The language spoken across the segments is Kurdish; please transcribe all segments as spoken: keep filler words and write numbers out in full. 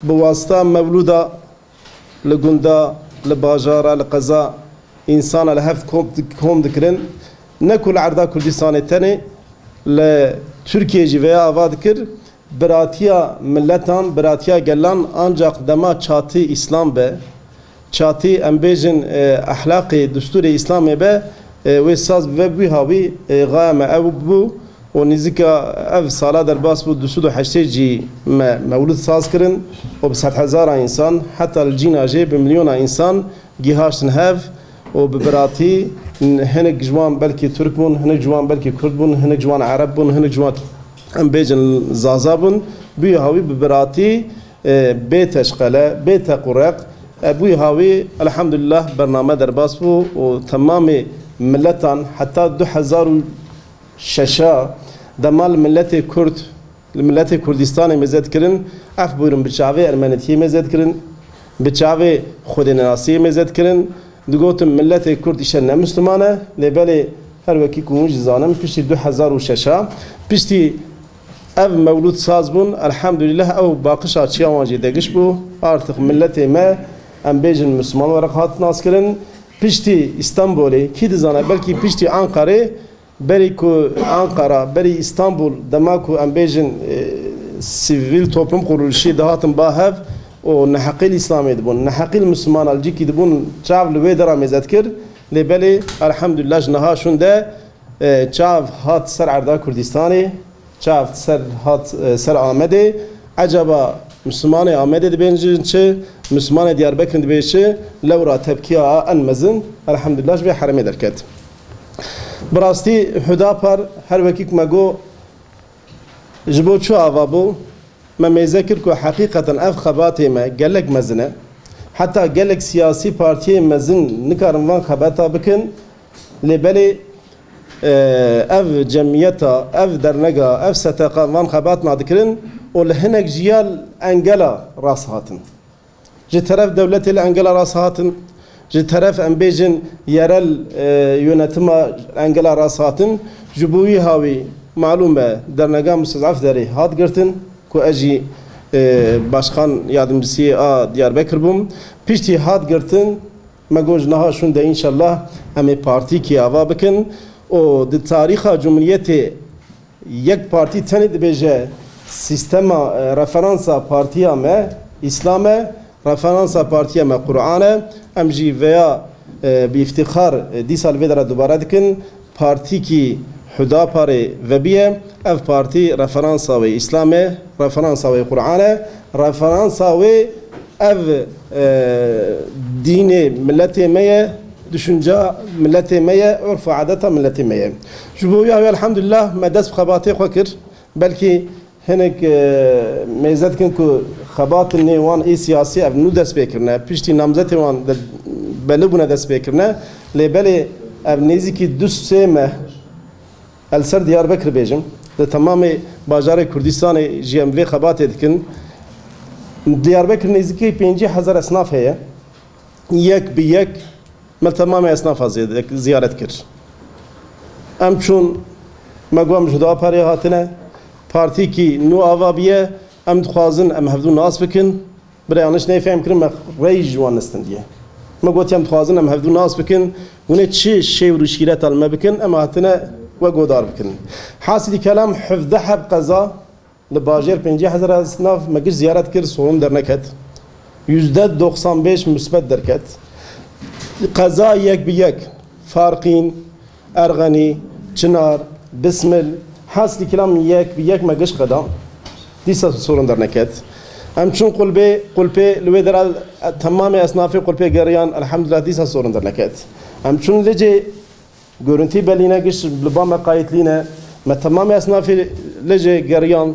Bi wasita mewlûda li gunda, li bajara, li qeza însana li hev kom, kom dikirin. Ne ku li erda Kurdistanê tenê, li Tirkiyê jî vêya ava dikir. Biratiya miletan, biratiya gelan ancaq dema çatî Îslam be, çatî em bêjin, e, ehlaqê destûrê Îslamê be, e, wê saz bibe. Bi wî hawî, e, xaya me ew bû û nîzika ev sala derbas bû, du sed û heştê jî me mewlûd saz kirin û bi sedhezara însan, heta li cîna jê bi milyona însan gihaştin hev û bi biratî, hinek ji wan belkî Tirk bûn, hinek ji wan belkî Kurd bûn, hinek ji wan Ereb bûn, hinek ji wan, em bêjin, Zaza bûn. Bi wî hawî bi biratî, e, bê teşqele, bê teq û req, e, bi wî hawî elhamdulillah bername derbas bû û temamê miletan heta du hezar û şeş a dema li miletê Kurd, li miletê Kurdistanê mêze dikirin, ef bûrin bi çavê ermenetiyê mêze dikirin, bi çavê xwedênasiyê mêze dikirin. Digotin miletê Kurd îşe ne Misliman e, lê belê her wekî ku hûn jî zanin, piştî du hezar û şeş a, piştî ev mewlûd saz bûn, elhamdulillah ew baqişa çiya wan jî degiş bû. Artık miletê me, em bêjin Misliman olarak hat naskirin. Piştî Îstanbulê, kî dizane, belkî piştî Ankarê, berî ku Ankara, berî Îstanbul, dema ku em bêjin, e, sivîl toplum quruluşî dihatin ba hev û neheqî li Îslamê dibûn, neheqî li Mislimana li cîkî dibûn, çav li wê dera mêze dikir. Lê belê, elhamdulillah, ji niha şûn de, e, çav hat ser erda Kurdistanê, çav ser hat, e, ser Amedê. Ecaba Mislimanê Amedê dibêjin çi, Mislimanê Diyarbekirê dibêjin çi, lewra tepkiya en mezin, elhamdulillah, ji vê herêmê derket. Bi rastî Hudapar her wekî ku me got, ji bo çi ava bû, me mêze kir ku heqîqeten ev xebatê me gelek mezin e. Heta gelek siyasî partiyên mezin nikarin van xebata bikin. Lê belê, e, ev cemiyeta, ev dernega, ev seteqa van xebat nadikirin û li hinek jiya li engela rast hatin. Ji teref dewletê li engela rast hatin, ji teref, em bêjin, yerel, e, yönetima engela rast hatin. Ji bo wî hawî malûm e, dernega Mustezaf Derê hat girtin, ku ez jî, e, başkan yardımcısı a Diyarbekir bûm. Piştî hat girtin, me got ji niha şûn de înşallah em ê partîkî ava bikin û di tarîxa Cumhuriyetê yek partî tenê dibêje, sîstema, e, referansa partiya me Îslam e, referansa partiya me Quran e. Em jî veya, e, bi îftîxar, e, dîsa li vê dera dubare dikin, partîkî Hudaparê vebiye. Ev partî referansa wê Îslam e, referansa wê Quran e, referansa wê ev, e, dînê miletê me ye, düşünca miletê me ye, urf û adeta miletê me ye. Ji bo wî hawî elhamdulillah me dest bi xebatê xwe kir. Belkî hinek, e, mêze dikin ku xebatên nê wan ê siyasî ev nû dest pê kirine, piştî namzetê wan de belê bûne dest pê kirine. Lê belê ev nêzîkî du sê meh, ez li ser Diyarbekir bêjim, di temamê bajarê Kurdistanê jî em vê xebatê dikin. Diyarbekir nêzîkî pêncî hezar esnaf heye. Yek bi yek me temamê esnafa ziyade-, ziyaret kir. Em çûn, me got em ji Hudaparê hatine, partîkî nû ava biye, em dixwazin em hevdû nas bikin. Bira yanlış neyfehm kirin, me rey ji wan nestindiye. Me got em dixwazin em hevdû nas bikin, hûn ê çi şêwr û şîreta li me bikin, em hatine we godar bikin. Hasilî kelam, hevdeh heb qeza li bajêr pêncî hezar esnaf me giş ziyaret kir, sorun derneket. Yüzde doksan beş musbet derket. Qeza yek bi yek, Farqîn, Erxenî, Çinar, Bismil, hasilî kelam yek bi yek me giş qeda. Dîsa sorun derneket. Em çûn Qulbê, Qulpê li wê dera temamê esnafê Qulpê geriyan, elhamdulillah dîsa sorun derneket. Em çûn Licê, görüntî belî ne, giş li ba me qayîtlî ne. Me temamê esnafê Licê geriyan.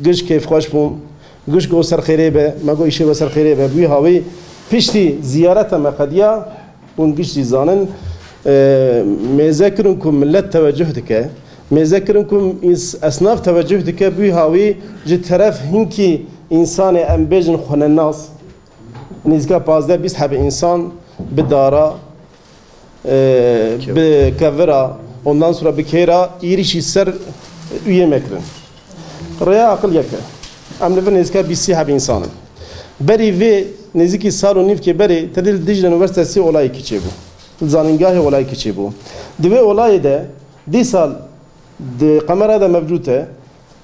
Giş kêfxweş bûn. Giş got ser xêrê be, me got îşê we ser xêrê be. Bi wî hawî piştî ziyareta me qediya, hûn giş jî zanin, e, mêze kirin ku millet tewecuh dike. Mêze kirin ku ins-, esnaf tewecuh dike, bi wî hawî ji teref hinkî însanê em bêjin xwenenas, nêzîka pazdeh bîst hebê însan bi dara, e, bi kevira, ondan sonra bi kêra êrîşî ser üyê me kirin. Rêya aqil yek e. Em li vir nêzîka bîst sî heb însan in. Berî vê nêzîkî sal û nîvkê berê te dî li Dicle Üniversitesi olayekî çêbû. Li zanîngahê olayekî çêbû. Di vê olayê de dîsa di kamera de mevcûd e.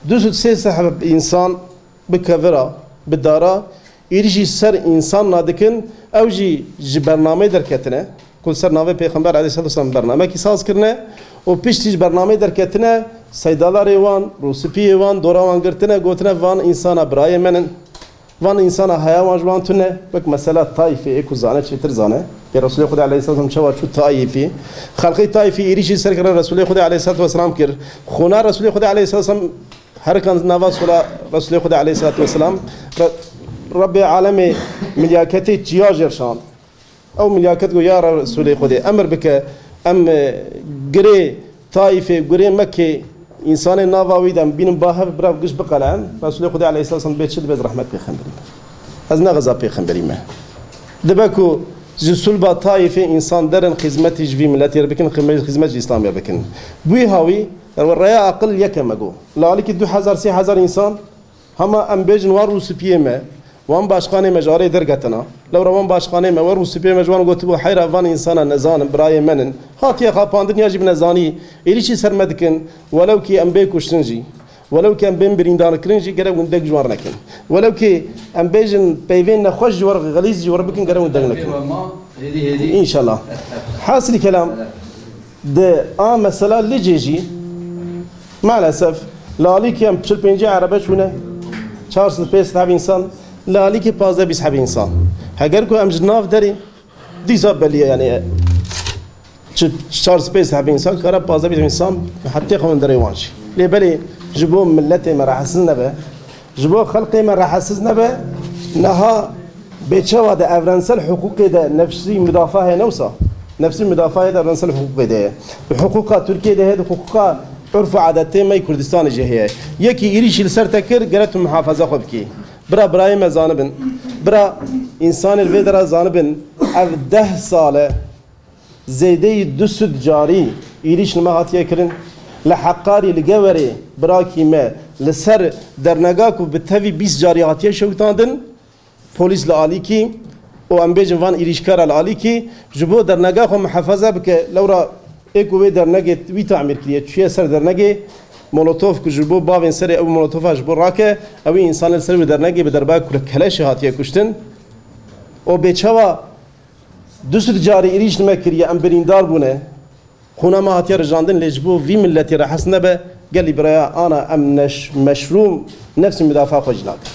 Du sed sê seheb însan bi kevira, bi dara, êrîşî ser însan nadikin, ew jî ji bernameyê derketine, ku li ser navê Pêxember aleyhisselatu vesselam bernamekî saz kirine û piştî ji bernameyê derketine, seydalarê wan, rûspiyê wan, dora wan girtine, gotine, van însana birayê min in, van însana heya wan ji wan tune, wek mesela Taîfê, ê ku zane çêtir zane, ke Resulê Xwedê aleyhisselam çawa çû Taîfî, xelqê Taîfî êrîşî ser kirin, Resulê Xwedê aleyhisselatu vesselam kir, xûna Resulê Xwedê aleyhisselam Her kan nava sola Resulê Xwedê aleyhisselatu vesselam, Re-, Rebbê alemê milyaketê çiya jêr şand. Ew milyaket got, ya Resulê Xwedê, emir bike, em, e, girê Taîfê, girê Mekkê, însanê nava wî de em bînin ba hev bira giş biqelen. Resulê Xwedê aleyhisselam bê çi dibe, ez rehmet pêxemberî me. Ez ne xiza pêxemberî me. Dibe ku ji sulba Taîfê însan derin xizmetî ji vî miletê re bikin, xizmet, xizmet ji Îslamê bikin. Bûyî hawî, Rêya aqil yek e me got. Li alîkî du hezar, sê hezar însan, hema em bêjin wan rûspiyê me, wan başqanê me ji arê derketina. Lewra wan başqanê me, wan rûspiyê me ji wan gotibû, heyra van însana nezanin, birayê me nin. Hatiye xapandin ya jî bi nezanî, êrîşî ser me dikin, welew kî em bê kuştin jî, welew kî em bên birîndarkirin jî, gerek hûn deng ji wan re nekin. Welew kî em bêjin peyvên nexweş ji we re, xelîz ji we re bikin, gerek hûn deng nekin. Hêdî, hêdî. Înşallah. Hasilî kelam, Di a mesela Licê jî, maalesef, li alîkî em çil pêncî erebe çûne, çar sed pênc sed heb însan, li alîkî pazdeh bîst heb însan. Heger ku em ji nav derê, dîsa belî ye, yani, çi, çar sed pênc sed heb însan, kara pazdeh bîst însan, hetê xwe derê wan jî. Lê belê ji bo miletê me rehetsiz nebe, Ji bo xelkê me rehetsiz nebe, niha bê çawa di evrensel hiqûqê de nefsî mudafaa heye ne wisa? Nefsî mudafaa heye di evrensel hiqûqê de ye. Di hiqûqa Tirkiyê de heye, di hiqûqa urf û adetê me yê Kurdistanê jî heye. Yekî êrîşî li ser te kir, gerek tu muhafaza xwe bikî. Bira birayê me zanibin. Bira însanê li vê dera zanibin. Ev deh sal e. Zêdeyî du sed carî êrîş li me hatiye kirin. Li Heqarî, li Gewerê, birakî me li ser dernega ku bi tevî bîst carî hatiye şewitandin, polîs li alîkî û em bêjin van êrîşkara li alîkî ji bo dernega xwe muhefaza bike. Lewra ê ku wê dernegê wî tamîr kiriye, çûye ser dernegê, molotof ku ji bo bavên serê ew molotofa ji bo rake, ew ê însanê li ser wê dernegê bi derba kule-, keleşê hatiye kuştin. Û bê çawa Du sed carî êrîş li me kiriye, em birîndar bûne. Xûna me hatiye rijandin, lê ji bo vî miletî re hes nebe, gelî biraya ana em neş-, meşrûm nefsî mudafaa xwe jî nakin.